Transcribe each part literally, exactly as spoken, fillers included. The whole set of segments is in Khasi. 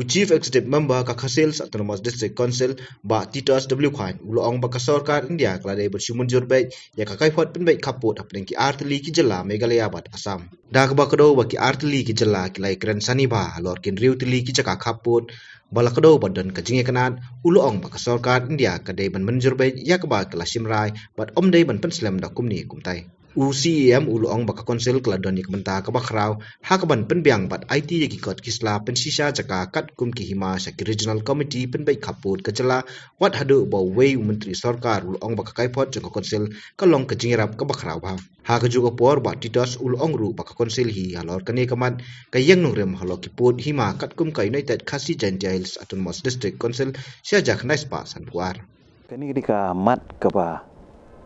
U Chief Executive Member ka Khasi Hills Autonomous District Council, Bah Titos W Chyne, u la ong ba ka sorkar India ka la dei ban shu mynjur beit ïa ka kaiphod pynbeit khappud hapdeng ki artylli ki jylla Meghalaya bad Assam. Da kaba kdew ba ki artylli ki jylla ki la ïakren sani bha halor ki hynriew tylli ki jaka khappud ba la kdew ba don ka jingïakynad, u la ong ba ka sorkar India ka dei ban mynjur beit ïa kaba ki la shim rai bad ym dei ban pynslem da kumne kumtai. U C E M u la ong ba ka Council ka la don ïa ka bynta kaba khraw ha kaban pynbiang bad aiti ïa ki kot ki sla pynshisha jaka katkum ki hima sha ki Regional Committee pynbeit khappud ka jylla, wat haduh ba uwei u Myntri Sorkar u la ong ba ka kaiphod jong ka Council ka long ka jingïarap kaba khraw bha. Ha kajuh ka por, Bah Titos u la ong ruh ba ka Council hi halor kane ka mat ka ïeng nongrim halor ki pud hima katkum ka United Khasi Jaintia Hills Autonomous District Council sha hajar khyndai spah sanphew ar. Kane ka dei ka mat kaba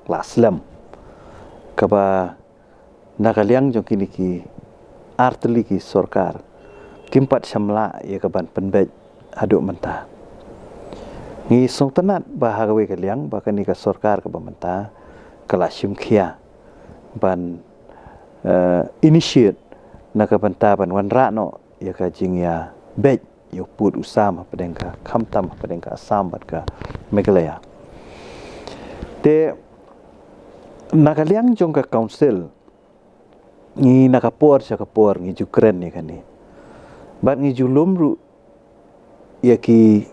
la slem, kaba na ka liang jong kine ki artylli ki sorkar kim pat shym lah ïa kaban pynbeit haduh mynta. Ngi sngewtynnat ba ha kawei ka liang ba kane ka sorkar kaba mynta ka la shim khia ban, eh, initiate na ka bynta ban wanrah noh ïa ka jingïabeit ïa u pud u sam hapdeng ka, khamtam hapdeng ka Assam bad ka Meghalaya. Te na ka liang jong ka Council, ngi na ka por sha ka por ngi ju kren ïa kane. Bad ngi ju lum ruh ïa ki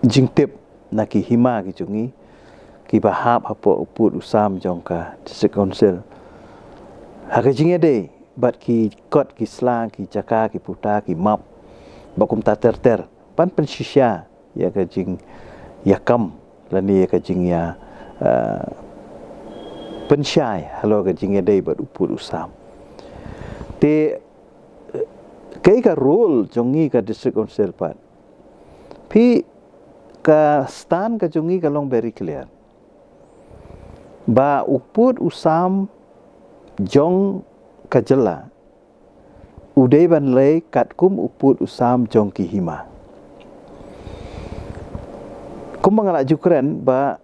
jingtip na ki hima ki jong ngi kiba hap hapoh u pud u sam jong ka District Council ha ka jingïadei bad ki kot ki sla, ki jaka, ki puta, ki map, bad kumta ter ter, ban pynshisha ïa ka jingïakam lane ïa ka jingïa, eh, pynshai halor ka jingïadei bad u pud u sam. Te, eh, kaei ka role jong ngi ka District Council pat? Phi, ka stand ka jong ngi ka long very clear ba u pud u sam jong ka jylla u dei ban leh katkum u pud u sam jong ki hima. Kumba nga la ju kren ba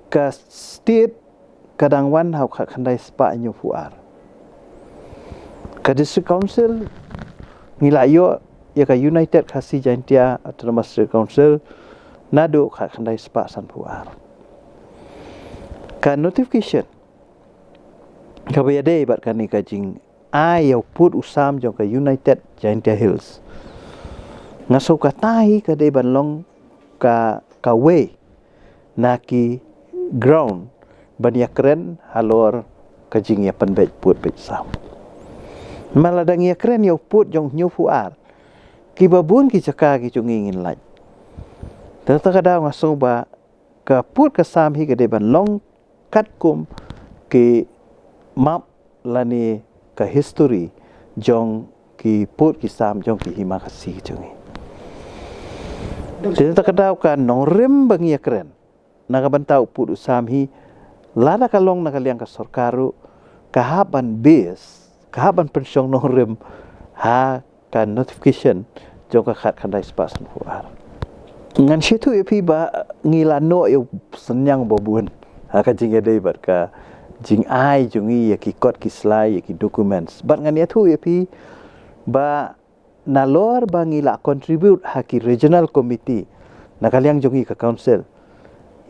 ka state ka dang wan ha u khatkhyndai spah hynñiewphew ar. Ka District Council ngi la ïoh ïa ka United Khasi Jaintia Autonomous District Council naduh khatkhyndai spah sanphew ar. Ka notification kaba ïadei bad kane ka jingai ïa u pud u sam jong ka United Jaintia Hills, nga sngew kata hi ka dei ban long ka, kawei na ki ground ban ïakren halor ka jingïapynbeit pud beit sam. Namar lada ngi ïakren ïa u pud jong hynñiewphew ar, kiba bun ki jaka ki jong ngi ngin lait. Te kata ka daw nga sngew ba ka pud ka sam hi ka dei ban long katkum ki map lane ka history jong ki pud ki sam jong ki hima Khasi jong ngi. Te kata ka daw ka nongrim ba ngi ïakren na ka bynta u pud u sam hi, lada ka long na ka liang ka sorkar ruh, ka hap ban base, ka hap ban pynshong nongrim ha ka notification jong ka khatkhyndai spah sanphew ar. Ngan sngewthuh ïa phi ba ngi la noh ïa u synñiang ba bun ha ka jingïadei bad ka jingai jong ngi ïa ki kot ki sla, ïa ki documents. Bad ngan ïathuh ïa phi ba nalor ba ngi la contribute ha ki regional committee na ka liang jong ngi ka council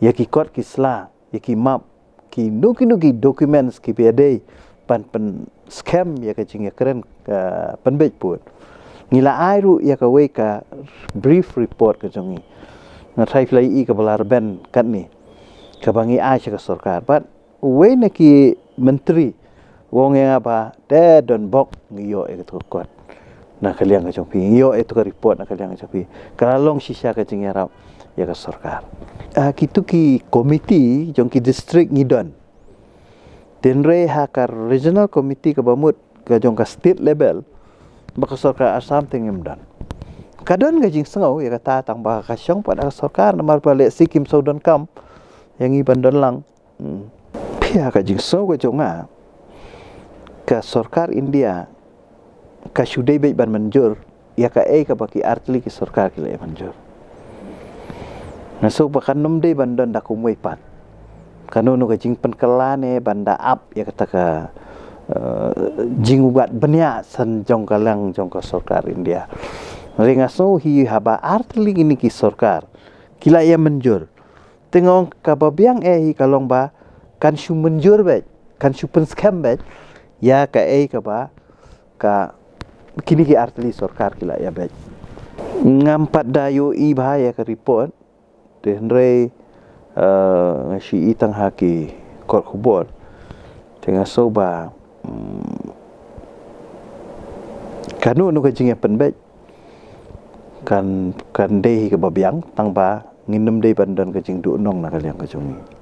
ïa ki kot ki sla, ïa ki map, kino kino ki documents kiba ïadei ban pynskhem ïa ka jingïakren ka pynbeit pud. Ngi la ai ruh ïa kawei ka brief report ka jong ngi. Nga tharai phi la ïohi kaba la rben katne, kaba ngi ai sha ka sorkar. Bad uwei na ki myntri u ong ïa nga ba te don bok ngi ïoh ïa kato ka kot na ka liang ka jong phi, ngi ïoh ïa kato ka report na ka liang ka jong phi. Ka la long shisha ka jingïarap ïa ka sorkar. Ah, kito ki committee jong ki district ngi don. Hynrei ha ka regional committee kaba mut ka jong ka state level, ba ka sorkar Assam te ngim don. Ka don ka jingsngew ïa kata tang ba ka shong pat ha ka sorkar namar ba lehse kim sngewdonkam ïa ngi ban don lang. Hmm. Phi, ha ka jingsngew ka jong nga, ka sorkar India ka shu dei beit ban mynjur ïa kaei kaba ki artylli ki sorkar ki la mynjur. Nga sngew ba kan ym dei ban don da kumwei pat kano kano ka jingpynkylla ne ban da ap ïa kata ka, eh, jingwad bniah san jong ka liang jong ka sorkar India. Hynrei nga sngew hi haba artylli kine ki sorkar ki la ïa mynjur. Te nga ong kaba biang eh hi ka long ba kan shu mynjur beit, kan shu pynskhem beit ïa kaei kaba ka kine ki artylli sorkar ki la ïa beit. Ngam pat da ïohi bha ïa ka report. Te hynrei eh, nga shu i tang ha ki kot khubor. Te nga sngew ba mm, kano kano ka jingïapynbeit kan kan dei hi kaba biang tang ba ngin ym dei ban don ka jingduhnong na ka liang ka jong ngi.